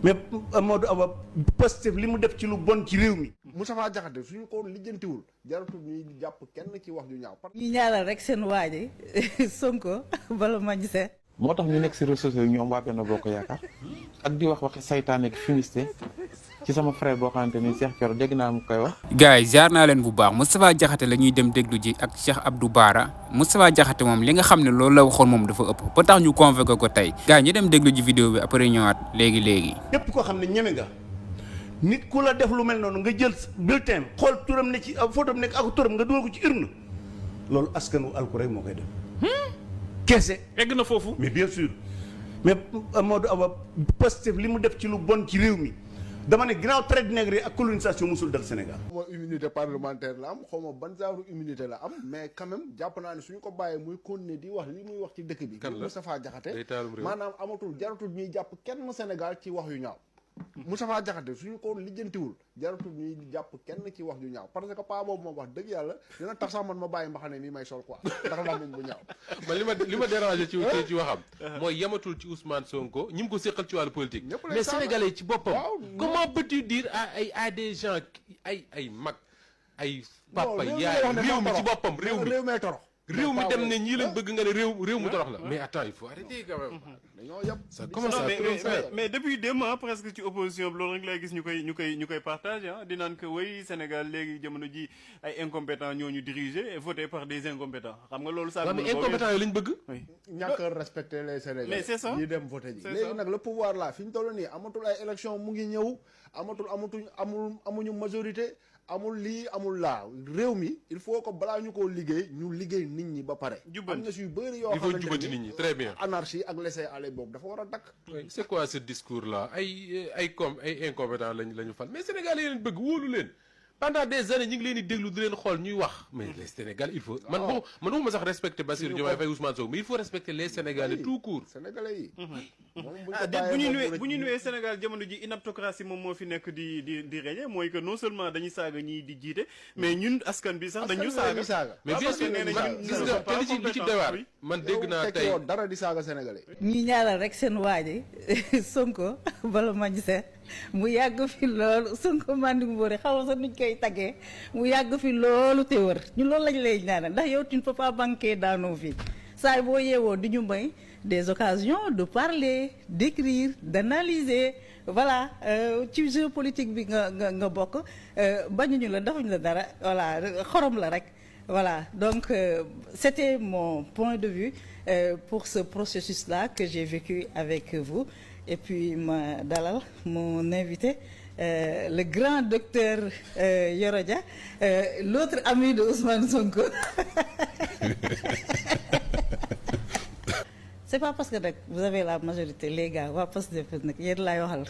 mais Modou Awa Pastef li mu def ci lu bon ci réew mi. Moustapha Diakhaté suñu ko lijjantiwul jaratul ñuy jàpp kenn ci wax ju ñaaw. ñu ñaanal rek seen waaji Sonko bala ma gisee. moo tax ñu nekk si réseaux sociaux yi ñoom waa Benno Bokk Yaakaar ak di wax waxi saytaane ak fumiste ci sama frère boo xamante ni Cheikh Thioro dégg naa mu koy wax. gars yi jaar naa leen bu baax Moustapha Diakhaté la ñuy dem déglu ji ak Cheikh Abdou Bara Moustapha Diakhaté moom li nga xam ne loolu la waxoon moom dafa ëpp ba tax ñu convoqué ko tey gars ñu dem déglu ji vidéo bi après ñëwaat léegi. képp koo xam ne ñeme nga nit ku la def lu mel noonu nga jël bulletin xool turam ne ci photo nekk ak turam nga dugal ko ci urne loolu askanu alku rek moo koy def. kese egg na foofu. mais bien sûr mais Modou Awa Pastef li mu def ci lu bon ci réew mi dama ne ginnaaw traite négrière ak colonisation musul dal Sénégal. xaw ma immunité parlementaire la am xaw ma ban genre immunité la am mais quand même jàpp naa ne suñu ko bàyyee muy continuer di wax li muy wax ci dëkk bi. kan la Moustapha Diakhaté day taalum réew maanaam amatul jaratul ñuy jàpp kenn Sénégal ci wax yu ñaaw. Moustapha Diakhaté suñu ko lijjantiwul jaratul ñuy jàpp kenn ci wax ju ñaaw parce que paa boobu moom wax dëgg yàlla dina tax sax man ma bàyyi mbaxane mi may sol quoi ndax làmmiñ bu ñaaw. man li ma dérangé ci waxam mooy yematul ci Ousmane Sonko ñi mu ko séqal ci wàllu politique mais sénégalais ci boppam comment peux-tu dire à des gens ay mag ay papa yaay réew mi ci boppam réew mi torox réew mi dem ne ñii lañ bëgg nga ne réew mu torox la mais attends il faut arrêter quand même dañoo yëpp ça commence à mais depuis 2 mois presque ci opposition bi loolu rek lay gis ñu koy partagé ah di naan que oui Sénégal léegi jamono ji ay incompétents ñoo ñu dirigé et voté par des incompétents xam nga loolu. saa mais incompétents yooyu lañ bëgg. ñàkk a respecter les Sénégalais. mais c'est ça ñi dem voté ji léegi nag le pouvoir là fi ñu toll nii amatul ay élection mu ngi ñëw amuñu majorité. amul lii amul laa réew mi il faut que balaa ñu koo liggéey ñu liggéey nit ñi ba pare. am na yu bëri yoo xamante ne il faut jubbanti nit ñi très bien. anarchie ak laisser-aller boobu dafa war a dakk. c'est quoi ce discours là ay incompétents lañu fal mais Sénégalais yi leen bëgg wóolu leen pendant des années ñu ngi leen di déglu di leen xool ñuy wax mais les Sénégalais il faut man waxuma sax respecter Bassirou Diomaye Faye Ousmane Sonko mais il faut respecter les Sénégalais tout court. Sénégalais yi. bu ñu nuwee Sénégal jamono ji inaptocratie moom moo fi nekk di régner mooy que non seulement dañuy saaga ñii di jiite mais ñun askan bi sax dañu saaga. mais bien sûr gis nga te li ci dewaar man dégg naa tey dara di saaga Sénégalais. ñu ñaanal rek seen waaji Sonko bala ma gisee mu yàgg fi loolu Sonko Manding Mbodj xaw ma sax nuñ koy taggee mu yàgg fi loolu te wër ñu loolu lañ lay ñaanal ndax yow tu ne peux pas banquer dans nos vies saa boo yeewoo di ñu may des occasions de parler d'écrire d'analyser voilà ci jeu politique bi nga bokk bañuñu la defuñu la dara voilà xorom la rek voilà donc c'était mon point de vue pour ce processus-là que j'ai vécu avec vous et puis ma dalal mon invité le grand docteur Yoro Dia l'autre ami de Ousmane Sonko c'est pas parce que nag vous avez la majorité les gars waa Pastef nag yéen laay waxal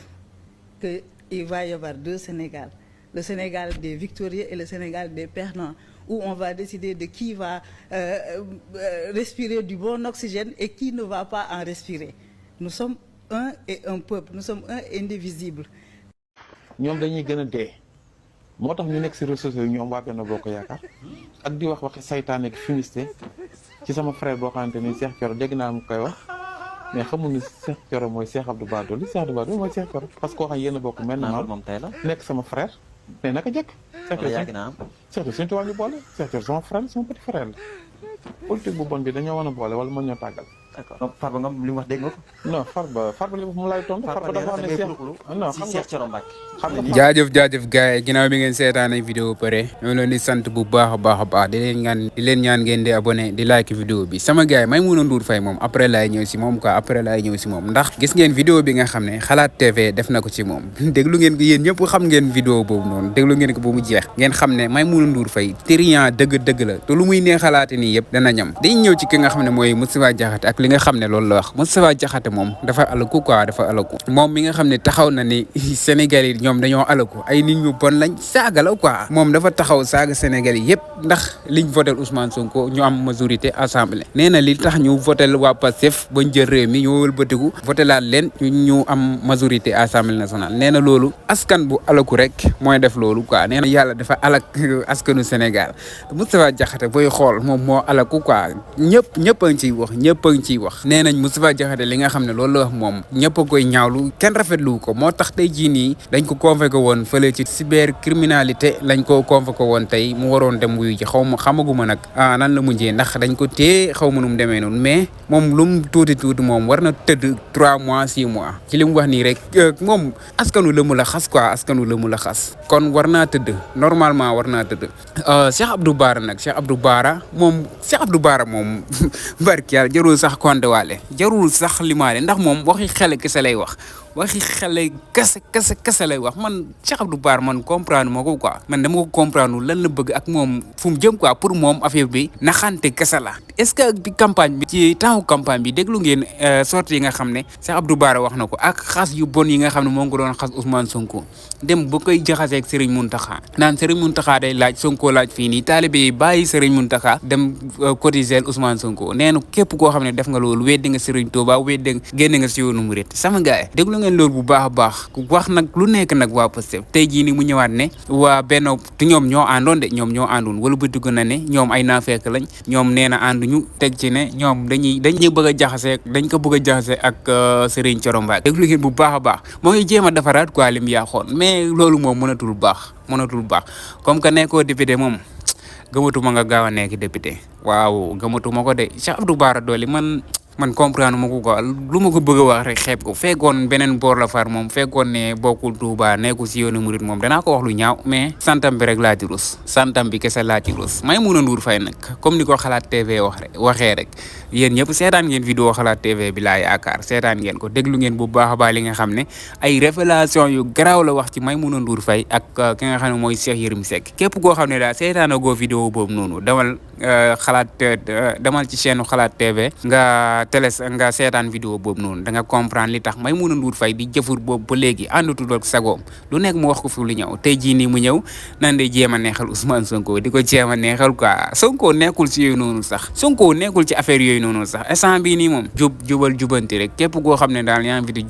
que il va y avoir 2 Sénégal le Sénégal des victorieux et le Sénégal des perdants où on va décider de qui va respirer du bon oxygène et qui ne va pas en respirer nous sommes un et un peuple nous sommes un et indivisible. ñoom dañuy gën a dee moo tax ñu nekk si réseaux sociaux yi ñoom waa Benno Bokk Yaakaar ak di wax waxi saytaane ak fumiste ci sama frère boo xamante ni Cheikh Thioro dégg naa mu koy wax mais xamul ni Cheikh Thioro mooy Cheikh Abdou Bara Dolly Cheikh Abdou Bara Dolly mooy Cheikh Thioro parce que koo xam yéen a bokk mel na moom tey la nekk sama frère mais naka jëkk Cheikh Thioro suñu tubaab ñu boole Cheikh Thioro sama frère sama petit frère la politique bu bon bi dañoo war a boole wala mën ñoo tàggal. d'accord Farba nga li mu wax dégg nga ko. non Farba li mu lay tontu. Farba dafa wax ne Cheikh Thioro Mbacké. jaajëf gars yi ginnaaw bi ngeen seetaanee vidéo pare ñoo leen di sant bu baax a baax di leen ñaan ngeen di abonné di like vidéo bi sama gars yi Maimouna Ndour Faye moom après laay ñëw si moom ndax gis ngeen vidéo bi nga xam ne Xalaat TV def na ko ci moom déglu ngeen ko yéen ñëpp xam ngeen vidéo boobu noonu déglu ngeen ko ba mu jeex ngeen xam ne Maimouna Ndour Faye triant dëgg la te lu muy nee xalaate nii yëpp dana ñam dañ ñëw ci ki nga xam ne mooy Moustapha Diakhaté ak li nga xam ne loolu la wax Moustapha Diakhaté moom dafa alaku moom mi nga xam ne taxaw na ni Sénégal yi ñoom dañoo alaku ay nit ñu bon lañ saaga la quoi moom dafa taxaw saaga Sénégal yi yëpp ndax liñ voté Ousmane Sonko ñu am majorité assemblée nee na li tax ñu voté waa Pastef bañ jël réew mi ñu wëlbatiku voté laat leen ñu am majorité assemblée nationale nee na loolu askan bu alaku rek mooy def loolu quoi nee na yàlla dafa alak askanu Sénégal Moustapha Diakhaté booy xool moom moo alaku quoi ñëpp a ngi ciy wax ñëpp a ngi ciy wax nee nañ Moustapha Diakhaté li nga xam ne loolu la wax moom ñëpp a koy ñaawlu kenn rafetlu ko moo tax tey jii nii dañ ko convoqué woon fële ci cybercriminalité lañ ko convoqué woon tey mu waroon dem wuyu ji xamaguma nag nan la mujjee ndax dañ ko téye xaw ma nu mu demee noonu mais moom lu mu tuuti moom war na tëdd 3 mois 6 mois ci li mu wax nii rek moom askanu la mu la xas quoi askanu la mu la xas kon war naa tëdd normalement war naa tëdd Cheikh Abdou Bara moom barki yàlla jarul sax konte waale jarul sax limaale ndax moom waxi xele kese lay wax waxi xele kese lay wax man Cheikh Abdou Bara man comprendre moo ko quoi man dama ko comprendre lan la bëgg ak moom fu mu jëm quoi pour moom affaire bi naxante kese la est-ce que bi campagne bi ci temps campagne bi déglu ngeen sortie yi nga xam ne Cheikh Abdou Bara wax na ko ak xas yu bon yi nga xam ne moo ngi ko doon xas Ousmane Sonko dem ba koy jaxaseeg Serigne Mountakha naan Serigne Mountakha day laaj Sonko laaj fii nii taalibe yi bàyyi Serigne Mountakha dem cotiser Ousmane Sonko nee na képp koo xam ne def nga loolu weddi nga Serigne Touba weddi nga génne nga si yoonu murit sama gaay déglu ngeen loolu bu baax a baax wax nag lu nekk nag waa Pastef tey jii ni mu ñëwaat ne waa benn te ñoom ñoo àndoon de ñoom ñoo àndoon wala bu dugg na ne ñoom ay naafeek lañ ñoom nee na ànduñu teg ci ne ñoom dañuy bëgg a jaxase dañ ko bëgg a jaxase ak Serigne Thioro Mbacké déglu ngeen bu baax a baax moo ngi jéem a defaraat quoi lim yaaxoon mais loolu moom mënatul baax comme que nekkoo député moom gëmatuma nga gaaw a nekk député waaw gëmatuma ko de Cheikh Abdou Bara Dolly man comprendre ma ko quoi lu ma ko bëgg a wax rek xeeb ko fekkoon beneen boor la far moom fekkoon ne bokkul Touba nekkul si yoonu murit moom danaa ko wax lu ñaaw mais santam bi rek laa ci rus santam bi kese laa ci rus Maimouna Ndour Faye nag comme ni ko Xalaat TV waxee rek yéen ñëpp seetaan ngeen vidéo Xalaat TV bi laa yaakaar seetaan ngeen ko déglu ngeen bu baax a baax li nga xam ne ay révélation yu garaaw la wax ci Maimouna Ndour Faye ak ki nga xam ne mooy Cheikh Yérim Seck képp koo xam ne daal seetaanagoo vidéo boobu noonu demal ci chaîne Xalaat TV nga seetaan vidéo boobu noonu da nga comprendre li tax Maimouna Ndour Faye di jëfur boobu ba léegi àndatul ak sagoom lu nekk mu wax ko fi lu ñëw tey jii nii mu ñëw nan de jéem a neexal Ousmane Sonko di ko jéem a neexal quoi Sonko nekkul ci yooyu noonu sax Sonko nekkul ci affaire yooyu noonu sax instant bii nii moom jubal jubanti rek képp koo xam ne daal yaa ngi fi di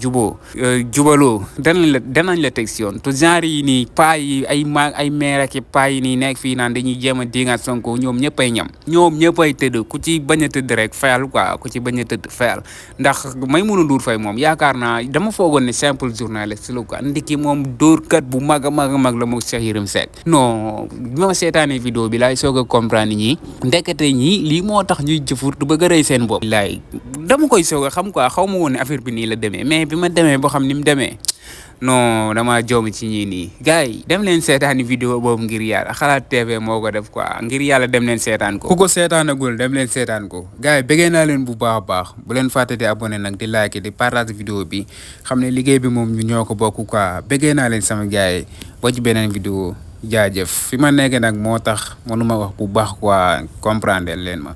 jubaloo danañ la teg si yoon te genre yi nii paa yi ay maire ak paa yi nii nekk fii naan dañuy jéem a dingaat Sonko ñoom ñëppay ñam ñoom ñëppay tëdd ku ci bañ a tëdd rek fayal quoi ku ci bañ a tëdd fayal ndax Maimouna Ndour Faye moom yaakaar naa dama foogoon ne simple journaliste la quoi ndiki moom dóorkat bu mag a mag la moom Cheikh Yérim Seck non bi ma seetaanee vidéo bi laay soog a comprendre ñii ndekete ñii lii moo tax ñuy jëfur du bëgg a rëy seen bopp laay dama koy soog a xam quoi xaw ma woon ne affaire bi nii la demee mais bi ma demee boo xam ni mu demee non dama joom ci ñii nii gars yi dem leen seetaani vidéo boobu ngir yàlla Xalaat TV moo ko def quoi ngir yàlla dem leen seetaan ko ku ko seetaanagul dem leen seetaan ko gars yi bëggee naa leen bu baax a baax bu leen fàtte di abonné nag di like di partage vidéo bi xam ne liggéey bi moom ñu ñoo ko bokk quoi bëggee naa leen sama gars yi ba ci beneen vidéo jaajëf fi ma nekk nag moo tax mënuma wax bu baax quoi comprendre leen ma